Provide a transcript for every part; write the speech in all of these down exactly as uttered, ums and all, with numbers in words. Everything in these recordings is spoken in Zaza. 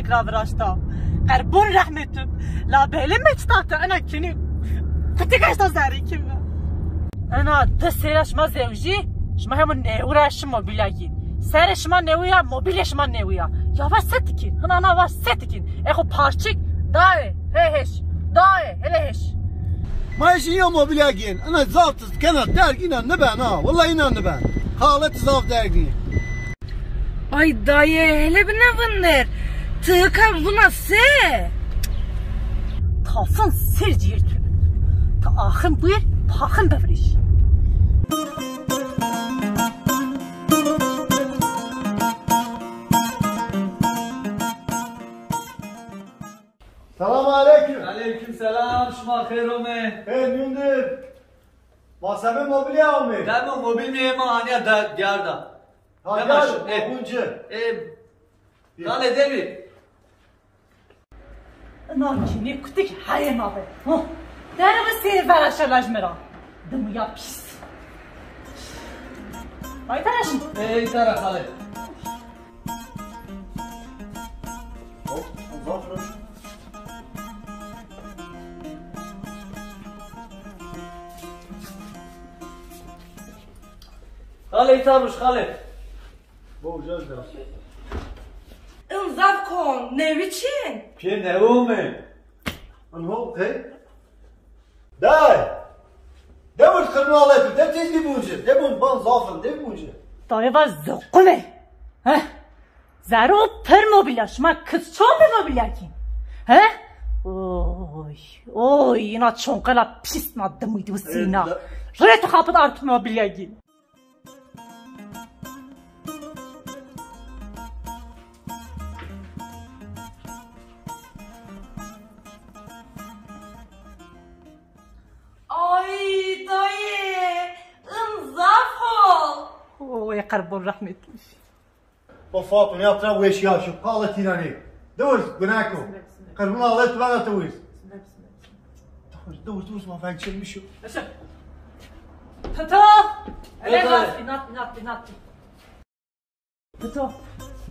Ra viraşta. Qerbon rehmetû. La belê meçta te ena kinî. Kutik eşta zerrî kimi. Ena di sêra şima zewjî, şima hema newî ra şima mobilya gîn. Serê şima newî ya, mobilya şima newî ya. Ya va se tikîn, hina na va se tikîn. Exo parçik, daye, he heş, daye, hele heş. Ma jî ya mobilya gîn. Ena zaf tiz kena derg îna nibena. Wellahî îna nibena. Halet zaf derg nî. Ay daye, hele bine vindir. Ti ka vuna se? Tafin ser cîr tu. Ti axin buyur, paxin bevrij. Selam aleyküm. Aleyküm selam, şima xeyr ome. Xeyr nîndir. Ma sebê mobilya ome. Demo mobil mi ema anya da diyar da. Ha, dema gel, şu, e, buncu. E, gale demi. Ina kinî kutik heye ma be. Huh. Derbi sêr vera şelaj mi ra. Dimuya pis. Ay tara şim. Ey tara xale. Hop, uzak dur. Xale, îta ruj, xale. Bo uca da. In zaf kon, newî çin? Pê newome. In ho qey? Day. De wir xirnale tu, de tez di bunci. De bun ban zafin, de bunci. Dayê va zoqime. Heh. Zero pir mobilya, şima kis çon bi mobilya kî? He? Oy, oy, ina çonqela pîs na dimî di sîna. Evet, da- Rê tu xapit art mobilya kî. Ay dayê, in zaf hol. Oy, qerbon rehmetî. O Fatun ya tra weş ya şu, qale tîna nê. Dewir, gunah ko. Qerbon ale tu bana tu wir. Dewir, dewir, dewir, ma ben çelmiş şu. Pito! Ele nat, nat, nat, nat. Pito,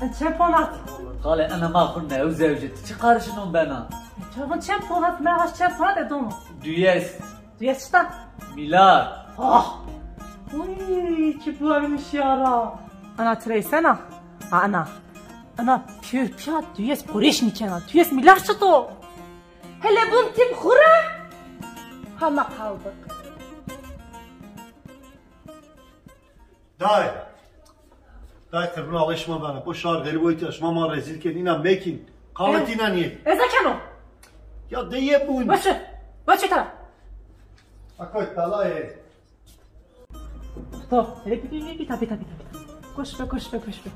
en çend ponat? Xale, ena ma xwu new zewjî, ti çi qarişinon bena? Çavan çend ponat, me vaş çend ponat e dono. Duyes. Duyes çita? Milyar. Ah! Uy, çi buarmiş yara. Ana tireysena? Ha, ana. Ana pür piya duyes qurêş nîkena. Duyes milyar çito? Hele bun tip xura? Hama kaldık. Day. Day, qerbûn Allay şima bena. Bu şar xerîb o îtya, şima ma rezîl kên, îna mekîn. Qale tîna nîyê. Ez keno. Ya de yê bûn. Başı. Başı tara. Akoy talayê. To, hele pî, pî, pî, pîta, pîta, pîta, pîta. Koş be, koş be, koş be.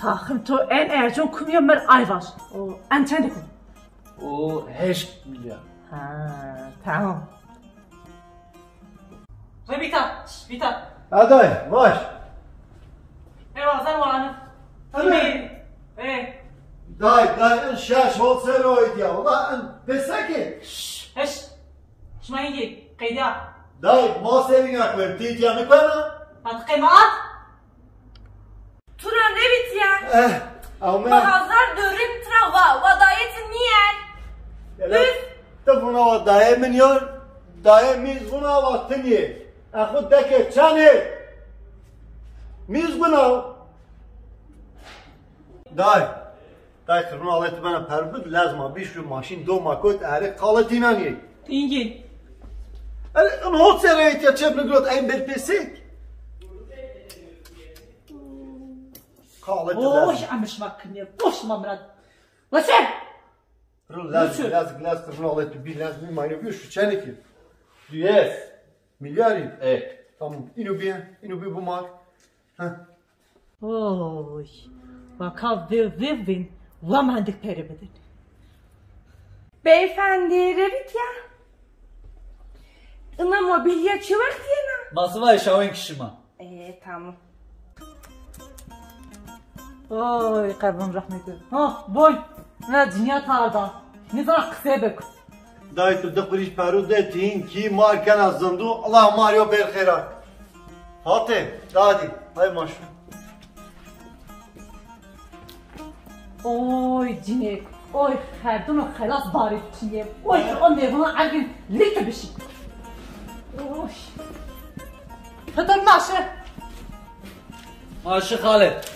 Taxim to en ercon kumî yo, mi rê ay vaj. O en çendê kum? O heşt milyar. Ha, tamam. Ve bîta, bîta. Ha day, baş. Ewa, zan wa anı. Tabii. E. Day, day, in şaş hol ser o îtya. Ula in beseke. Şş, heş. Şima hîngê qeyda. Day, ma serî nêkwerim, ti îtya nêkwena? Hat qeyma. Tu ra nêvîtîya? Eh, ame. Ma hazar dörin tu ra va, wa dayê ti nîyer. Üf! Ti vuna wa dayê min yo, dayê mi zî vuna wa ti nîyê. E xwu deke çanê. Mi zî vuna. Day. Tay qirûn Allay tu bena per bid, lez ma bî şu maşîn do ma kot, erê qale tîna nîyê. Tîngî. Erê, in hot serê îtya çep nigirot, eyn ber pêsek. Qale tu lez. Oy, emir şima kinîye, boş şima mirad. Wese! Ru lez, lez, lez qirûn Allay tu bî, lez bî, mayno bî, şu çenekî. Duyes. Milyarî? E. Tamam, îno bîye, îno bî bimar. Heh. Oy, waka vê, vê vên, wa mi hendik pere bidin. Beyefendi, revîtya. Ina mobilya çi wext yena? Ma sivayê şawên kişîma. E, tamam. Oy, qerbûn rehmetî. Ha, boy. Ne dinya tarda. Nizana qisê bik. Day tu di qurîş peru de tîn kî mar kena zindû, Allah mar yo bêr xêra. Hate, dadî, hay maşu. Oy cinê, oy xerdino xelas barê çiyê. Oy o mêvana ergin lîk bişî. Oy. Fitir naşe. Aşık Halit.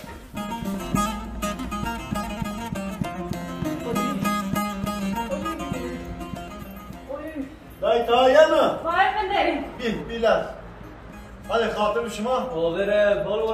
Dayı, ta yeme? Vay efendim. Bin, biraz. Hadi, hatırım şima. O vere, bol